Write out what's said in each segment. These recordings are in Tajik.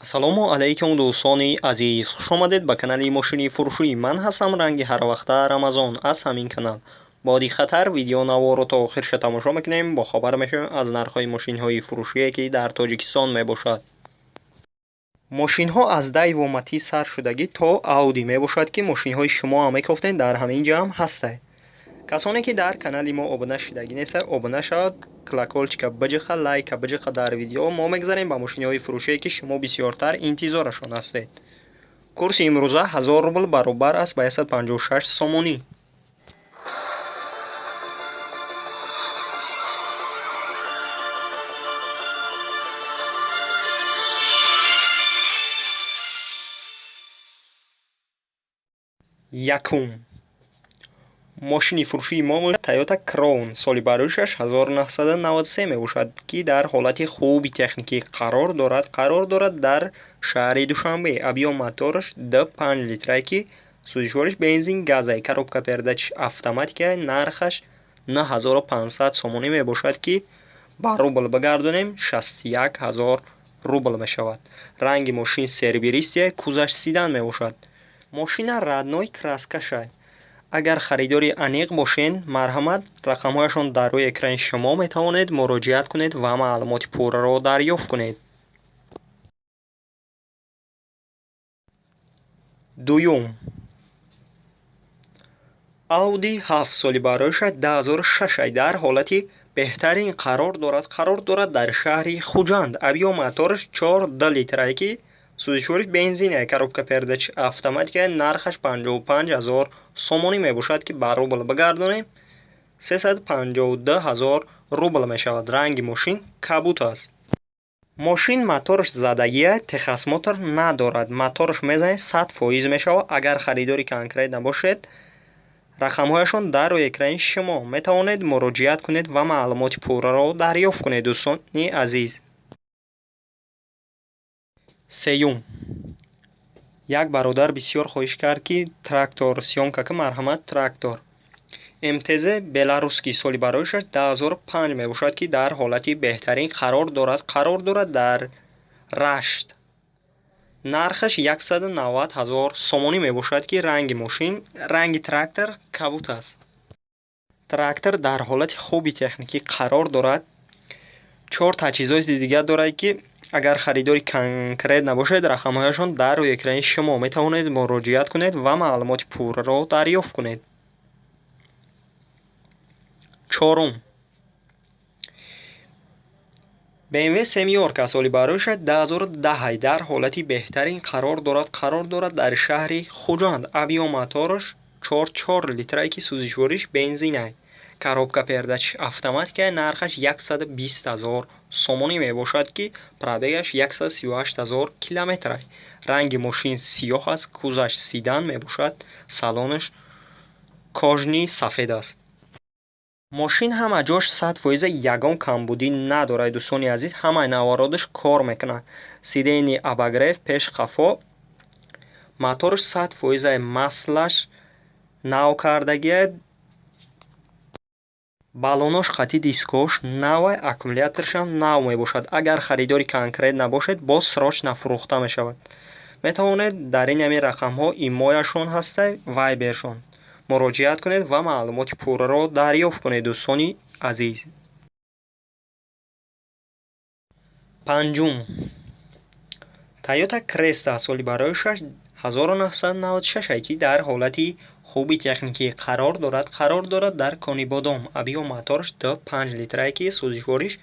Ассалому алайкум, дӯстони азиз, хуш омадед ба канали мошини фурӯшӣ. Ман ҳастам ранги ҳарвақта Рамазон аз ҳамин канал. Бо диққаттар видеонаворо то охирша тамошо мекунем, бохабар мешавем аз нархҳои мошинҳои фурӯшие, ки дар Тоҷикистон мебошад. Мошинҳо аз Дайво Матиз сар шудагӣ то Ауди мебошад, ки мошинҳои шумо ҳам мекофтед, дар ҳамин ҷа ҳам ҳастед. Касоне ки дар канали мо обуна шудагӣ нестед, обуна шавад, колокольчика биҷиқа, лайка биҷиқа дар видео. Мо мегзарем ба мошиниҳои фурӯшие, ки шумо бисёртар интизорашон ҳастед. Курси имрӯза 1000 рубл баробар аст ба 156 сомонӣ. Якум мошини фурӯшии мо Toyota Crown соли бароишаш 1993 мебошад, ки дар ҳолати хуби техникӣ қарор дорад. Қарор дорад дар шаҳри Душанбе. Объём мотораш 2,5 литрае, ки сӯзишвориш бензин газай, коробка передачиш автоматика, нархаш 9500 сомонӣ мебошад, ки ба рубл бигардонем 61 000 рубл мешавад. Ранги мошин серебристый, кузаш седан мебошад. Мошина родной краскашай. Агар харидори аниқ бошед, марҳамат, рақамҳояшон дар рӯи экрани шумо, метавонед муроҷиат кунед ва маълумоти пурраро дарёфт кунед. Дуюм Audi 7 соли бароиша 2006, дар ҳолати беҳтарин қарор дорад. Қарор дорад дар шаҳри Хуҷанд. Объём мотораш 4,2 литрае, ки сӯзишвориш бензине, коробка передач автоматика, нархаш 55 000 сомонӣ мебошад, ки ба рубл бигардонем 352 000 рубл мешавад. Ранги мошин кабут аст. Мошин мотораш задагия, техосмотр надорад. Мотораш мезанед, 100% мешавад. Агар харидори конкрет набошед, рақамҳояшон дар рӯи экрани шумо, метавонед муроҷиат кунед ва маълумоти пурраро дарёфт кунед, дӯстони азиз. Сеюм як бародар бисёр хоҳиш кард, ки трактор съёмка ки, марҳамат. Трактор МТЗ беларусский соли бароишаш 2005 мебошад, ки дар ҳолати беҳтарин қарор дорад. Қарор дорад дар Рашт. Нархаш 190 000 сомонӣ мебошад, ки ранги мошин, ранги трактор кабут аст. Трактор дар ҳолати хуби техникӣ қарор дорад. Чор таҷҳизоти дигар дорад, ки агар харидори конкрет набошед, рақамҳояшон дар рӯи экрани шумо, метавонед муроҷиат кунед ва маълумоти пурраро дарёфт кунед. Чорум BMW семёрка соли бароиша 2010, дар ҳолати беҳтарин қарор дорад. Қарор дорад дар шаҳри Хуҷанд. Объём мотораш 4,4 литрае, ки сӯзишвориш бензинай, коробка передач автоматика, нархаш 120 000 сомонӣ мебошад, ки пробегаш 138 000 километр. Ранги мошин сиёҳ аст, кузаш седан мебошад, салонаш кожаный сафед аст. Мошин ҳама ҷош 100%, ягон камбудӣ надорад, дӯстони азиз. Ҳамаи навородаш кор мекунад, сиденье обогрев пеш, қафо, мотораш 100%, маслаш нав кардагия, баллонош қатъи дискош навай, аккумуляторшам нав мебошад. Агар харидори конкрет набошед, боз срочно фурӯхта мешавад. Метавонед дар ин ҳамин рақамҳо, имояшон ҳаста, вайбершон, муроҷиат кунед ва маълумоти пурраро дарёфт кунед, дӯстони азиз. Панҷум Toyota Cresta соли бароишаш 1996, ки дар ҳолати хуби техникӣ қарор дорад. Қарор дорад дар Конибодом. Объём мотораш 2,5 литрае, ки сӯзишвориш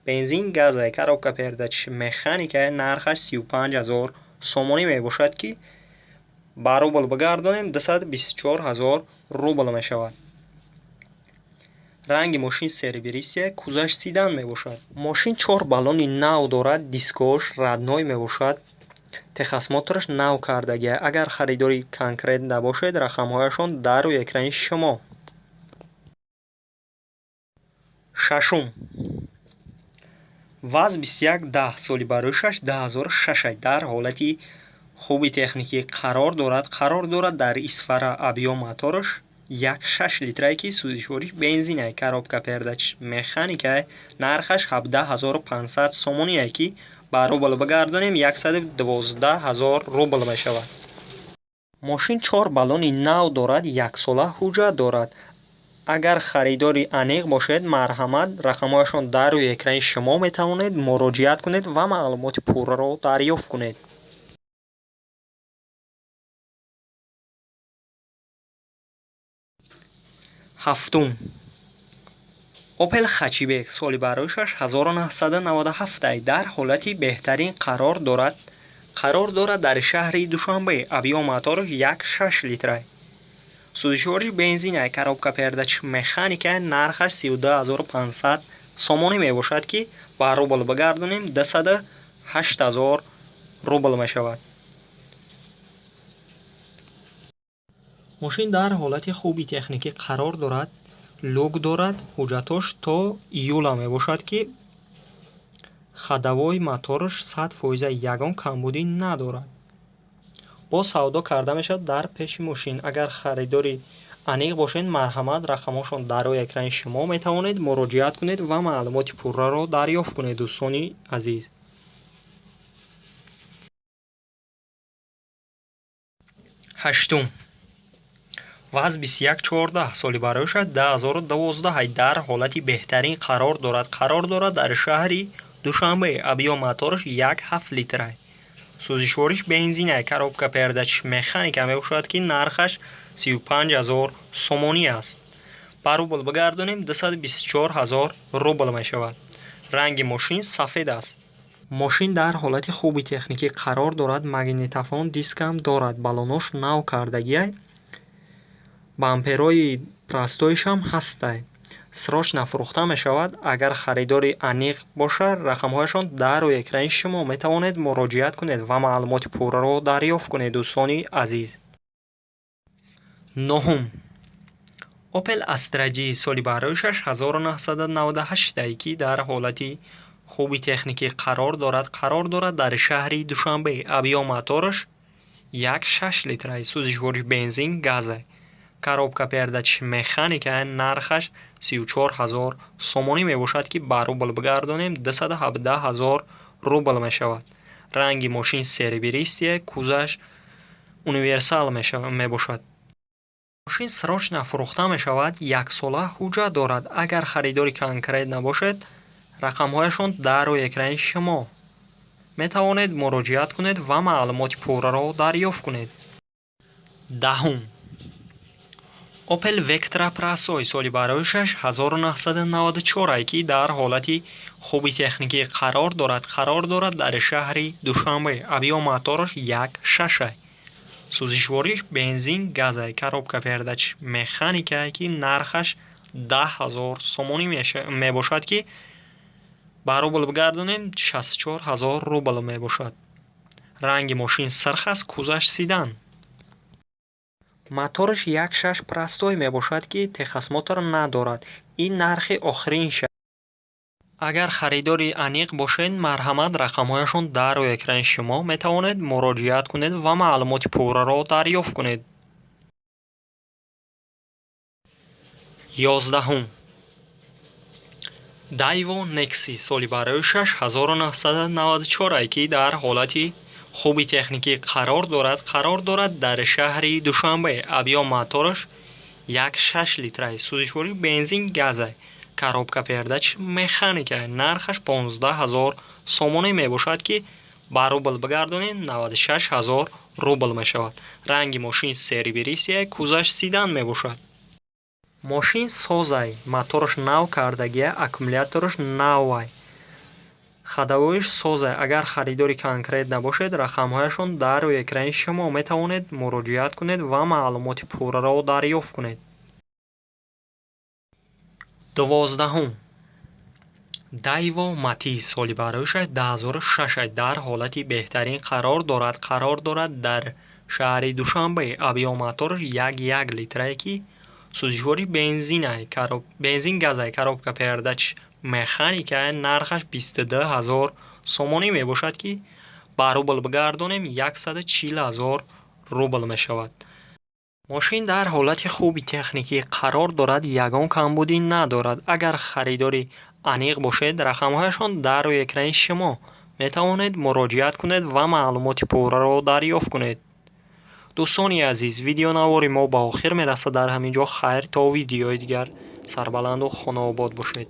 бензин газай, коробка передач механика, нархаш 35 000 сомонӣ мебошад, ки ба рубл бигардонем 224 000 рубл мешавад. Ранги мошин серебристый, кузаш седан мебошад. Мошин чор баллони нав дорад, дискош родной мебошад, техосмотраш нав кардагия. Агар харидори конкрет набошед, рақамҳояшон дар рӯи экрани шумо. Шашум ВАЗ 2110 соли бароишаш 2006, дар ҳолати хуби техникӣ қарор дорад. Қарор дорад дар Исфара. Объём мотораш 1,6 литрае, ки сӯзишвориш бензинай, коробка передач механикай, нархаш 17 500 сомоние, ки Ба рубл бигардонем, 112 000 рубл мешавад. Мошин чор баллони нав дорад, яксола ҳуҷҷат дорад. Агар харидори аниқ бошед, марҳамат, рақамҳояшон дар рӯи экрани шумо, метавонед муроҷиат кунед ва маълумоти пурраро дарёфт кунед. Ҳафтум. Опел Хачибек, соли бароишаш 1997, дар ҳолати беҳтарин қарор дорад. Қарор дорад дар шаҳри Душанбе. Объём мотораш 1,6 литрай. Сӯзишвориш бензинай, коробка передач механика, нархаш 32 500 сомонӣ мебошад, ки ба рубл бигардонем, 208 000 рубл мешавад. Мошин дар ҳолати хуби техникӣ қарор дорад, люк дорад, ҳуҷҷатош то июла мебошад, ки ходовой мотораш 100%, ягон камбудӣ надорад. Боз савдо карда мешавад дар пеши мошин. Агар харидори аниқ бошед, марҳамат, рақамҳошон дар рӯи экрани шумо, метавонед муроҷиат кунед ва маълумоти пурраро дарёфт кунед, дӯстони азиз. Ҳаштум. ВАЗ 2114, соли бароишаш 2012, дар ҳолати беҳтарин қарор дорад. Қарор дорад дар шаҳри Душанбе. Объём мотораш 1,7 литрай. Сӯзишвориш бензинай, коробка передач механика мебошад, ки нархаш 35 000 сомонӣ аст. Ба рубл бигардонем, 224 000 рубл мешавад. Ранги мошин сафед аст. Мошин дар ҳолати хуби техникӣ қарор дорад, магнитофон дискам дорад, баллонош нав кардагиай, бамперои простоишам ҳастай. Срочно фурӯхта мешавад. Агар харидори аниқ бошад, рақамҳояшон дар рӯи экрани шумо, метавонед муроҷиат кунед ва маълумоти пурраро дарёфт кунед, дӯстони азиз. Нуҳум. Опел Астра Ҷи, соли бароишаш 1998, ки дар ҳолати хуби техникӣ қарор дорад. Қарор дорад дар шаҳри Душанбе. Объём мотораш 1,6 литрай. Сӯзишвориш бензин газай. Коробка передач механика, нархаш 34 000 сомонӣ мебошад, ки ба рубл бигардонем, 217 000 рубл мешавад. Ранги мошин серебристый, кузаш универсал мебошад. Мошин срочно фурӯхта мешавад, яксола ҳуҷҷат дорад. Агар харидори конкрет набошед, рақамҳояшон дар рӯи экрани шумо, метавонед муроҷиат кунед ва маълумоти пурраро дарёфт кунед. Даҳум. Опел Вектра Простой, соли бароишаш 1994, ки дар ҳолати хуби техникӣ қарор дорад. Қарор дорад дар шаҳри Душанбе. Объём мотораш 1,6. Сӯзишвориш бензин газай, коробка передач механика, ки нархаш 10 000 сомонӣ мебошад, ки ба рубл бигардонем, 64 000 рубл мебошад. Ранги мошин сирх аст, кузаш седан. Мотораш 1,6 простой мебошад, ки техосмотр надорад. Ин нархи охиринша. Агар харидори аниқ бошед, марҳамат, рақамҳояшон дар рӯи экрани шумо, метавонед муроҷиат кунед ва маълумоти пурраро дарёфт кунед. 11-ум. Дайво Некси, соли бароишаш 1994, ки дар ҳолати хуби техникӣ қарор дорад. Қарор дорад дар шаҳри Душанбе. Объём мотораш 1,6 литрай. Сӯзишвориш бензин газай. Коробка передач механика, нархаш 15 000 сомонӣ мебошад, ки ба рубл бигардонем, 96 000 рубл мешавад. Ранги мошин серебристый, кузаш седан мебошад. Мошин созай, мотораш нав кардагия, аккумулятораш навай, ходовоиш созай. Агар харидори конкрет набошед, рақамҳояшон дар рӯи экрани шумо, метавонед муроҷиат кунед ва маълумоти пурраро дарёфт кунед. 12-ум. Дайво Матиз, соли бароишаш 2006, дар ҳолати беҳтарин қарор дорад. Қарор дорад дар шаҳри Душанбе. Объём мотораш 1,1 литрае, ки сӯзишвори бензинай, бензин газай, коробка передач механика, нархаш 22 000 сомонӣ мебошад, ки ба рубл бигардонем, 140 000 рубл мешавад. Мошин дар ҳолати хуби техникӣ қарор дорад, ягон камбудӣ надорад. Агар харидори аниқ бошед, рақамҳояшон дар рӯи экрани шумо, Метавонед муроҷиат кунед ва маълумоти пурраро дарёфт кунед. Дӯстони азиз, видеонавори мо ба охир мерасад дар ҳамин ҷо. Хайр, то видеои дигар сарбаланду хонаобод бошед.